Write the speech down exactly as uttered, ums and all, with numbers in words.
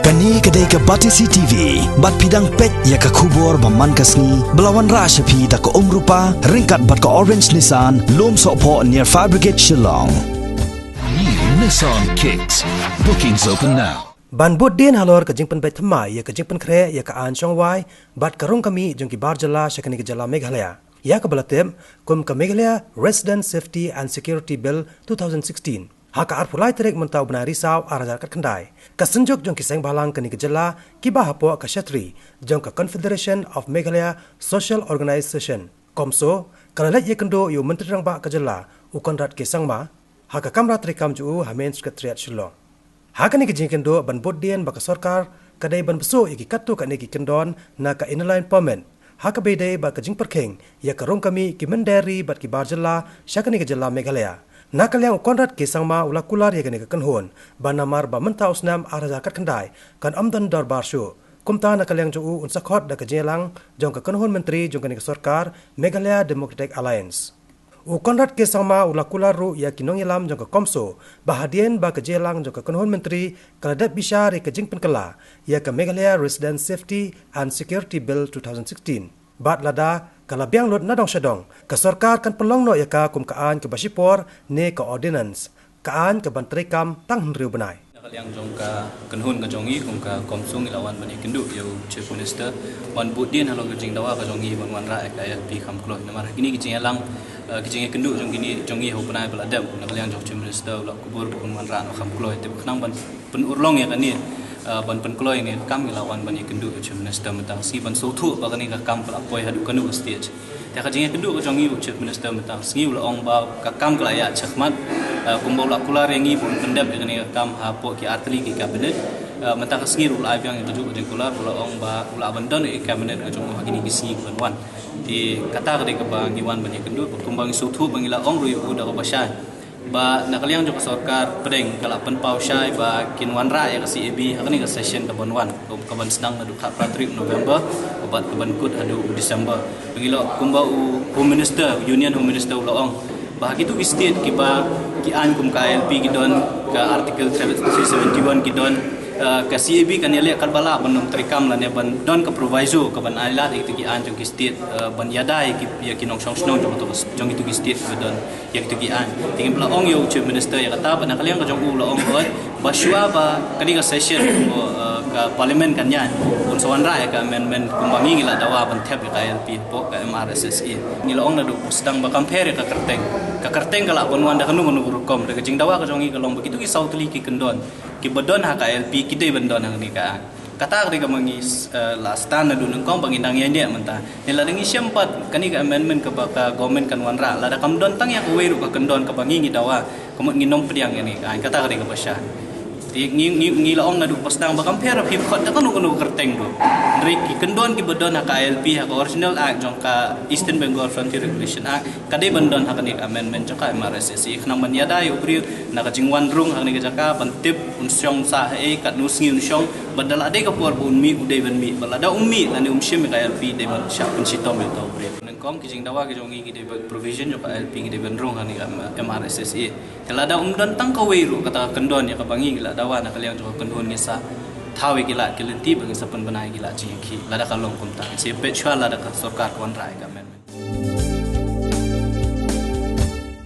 Kane ka dei ka Batesi T V, bad phi dang peit ïa ka khubor ba man ka sngi, ba la wanrah sha phi da ka Umrupa, ryngkat bad ka Orange Nissan, Lumsohphoh near Fire Brigade Shillong. New Nissan Kicks. Bookings open now. Ban bud dien halor ka jingpynbeit thymmai ïa ka jingpynkhreh ïa ka aiñ shongwai bad ka rung ka mih jong ki bar jylla sha kane ka jylla Meghalaya, ïa kaba la tip kum ka Meghalaya Resident Safety and Security Bill two thousand sixteen, ha ka arphew lai tarik mynta u bnai Risaw ar hajar khatkhyndai, ka synjuk jong ki seng bhalang kane ka jylla kiba hapoh ka shatri jong ka Confederation of Meghalaya Social Organisation, CoMSO, ka la leit ïakynduh ïa u Myntri Rangbah ka jylla, u Conrad K Sangma, ha ka kamra treikam jong u ha Main Secretariat Shillong. Ha kane ka jingïakynduh ban bud dien ba ka sorkar ka dei ban bsut ïa ki katto katne ki kyndon na ka Inner Line Permit, ha kaba ïadei bad ka jingpyrkhing ïa ka rung ka mih ki mynder ri bad ki bar jylla sha kane ka jylla Meghalaya. Na ka liang u Conrad K Sangma u la kular ïa kane ka kynhun ba namar ba mynta u snem ar hajar khatkhyndai kan ym don dorbar shuh, kumta na ka liang jong u un sa khot da ka jingïalang jong ka kynhun myntri jong kane ka sorkar Meghalaya Democratic Alliance. U Conrad K Sangma u la kular ruh ïa ki nongïalam jong ka CoMSO ba hadien ba ka jingïalang jong ka kynhun myntri ka la dep bishar ïa ka jingpynkylla ïa ka Meghalaya Resident Safety and Security Bill two thousand sixteen, bad lada ka la biang lut na dong sha dong, ka sorkar kan pynlong noh ïa ka kum ka aiñ kaba shipor ne ka ordinance, ka aiñ kaban treikam tang hynriew bnai. Na ka liang jong ka kynhun ka jong ngi kum ka CoMSO ngi la wan ban ïakynduh ïa u Chief Minister ban bud dien halor ka jingdawa ka jong ngi ban wanrah ïa ka I L P kham kloi. Namar ha kine ki jingïalang, eh, ki jingïakynduh jong kine jong ngi ha u bnai ba la dep, na ka liang jong u Chief Minister u la kubur ba un wanrah noh kham kloi. Te ba khnang ban pynurlong ïa kane, eh, ban pynkloi ïa kane ka kam ngi la wan ban ïakynduh ïa u Chief Minister mynta ka sngi ban sngewthuh ba kane ka kam ka la poi haduh kano ka stage. Te ka jingïakynduh ka jong ngi u Chief Minister mynta ka sngi u la ong ba ka kam ka la ïaid shakhmat, eh, kumba u la kular ïa ngi ba un pyndep ïa kane ka kam hapoh ki artylli ki cabinet. Eh, mynta ka sngi ruh u la ai biang ïa kajuh ka jingkular, u la ong ba u lah ban don ïa ka cabinet ka jong u ha kine ki sngi kiban wan. Te kata ka dei kaba ngi wan ban ïakynduh, ba kumba ngi sngewthuh ba ngi la ong ruh ïa u da kaba shai ba na ka liang jong ka sorkar pdeng ka la pynpaw shai ba kin wanrah ïa ka C A B ha kane ka session kaban wan, kaban sdang naduh khatphra tarik November bad kaban kut haduh u December. Ba ngi la, kumba u Home Minister, Union Home Minister u la ong ba ha kitu ki state kiba ki aiñ kum ka I L P ki don, ka Article three seventy-one ki don, eh, ka C A B kan ïaleh katba lah ban ym treikam lane ban don ka proviso kaban ailad ïa kitu ki aiñ jong ki state, eh, ban ïada ïa ki, ïa ki nongshong shnong jong kitu, jong kitu ki state kiba don ïa kitu ki aiñ. Te ngim lah ong ïa u Chief Minister ïa kata, bad na ka liang ka jong u la ong ruh ba shuwa ba kane ka session, eh, ka Parliament kan ïaid, un sa wanrah ïa ka amendment kumba ngi ngi la dawa ban thep ïa ka I L P hapoh ka M R S S A. Ngi la ong naduh ba sdang ba kam pher ïa ka kyrteng. Ka kyrteng ka lah ban wan da kano kano ka rukom, da ka jingdawa ka jong ngi ka long ba kitu ki saw tylli ki kyndon kiba don ha ka I L P ki dei ban don ha kane ka aiñ. Kata ka dei kaba ngi, eh, la stand naduh nyngkong ba ngi dang ïaineh mynta. Ne lada ngi shem pat kane ka amendment kaba ka government kan wanrah, lada kam don tang ïa kawei ruh ka kyndon kaba ngi ngi dawa, ka mut ngin ym pdiang ïa kane ka aiñ, kata ka dei kaba shai. Te ngi, ngi, ngi la ong naduh ba sdang ba kam pher phi khot da kano kano ka kyrteng ruh. Hynrei ki kyndon kiba don ha ka I L P, ha ka original act jong ka Eastern Bengal Frontier Regulation Act, ka dei ban don ha kane ka amendment jong ka M R S S A, khnang ban ïada ïa u briew na ka jingwan rung ha kane ka jaka, ban tip un shong sah haei, katno sngi un shong, bad da la dei ka por ba un mih u dei ban mih, bad lada um mih lane um shim ïa ka I L P dei ban shah pynshitom ïa uta u briew. Nyngkong ki jingdawa ki jong ngi ki dei ba provision jong ka I L P ki dei ban rung ha kane ka M R S S A. Te lada um don tang kawei ruh kata ka kyndon ïa kaba ngi ngi la dawa, na ka liang jong ka kynhun ngi sa thaw ïa ki lad ki lynti ba ngi sa pynbna ïa ki lad jingïakhih lada ka long kumta. Sa peit shuwa lada ka sorkar ka wanrah ïa ka amendment.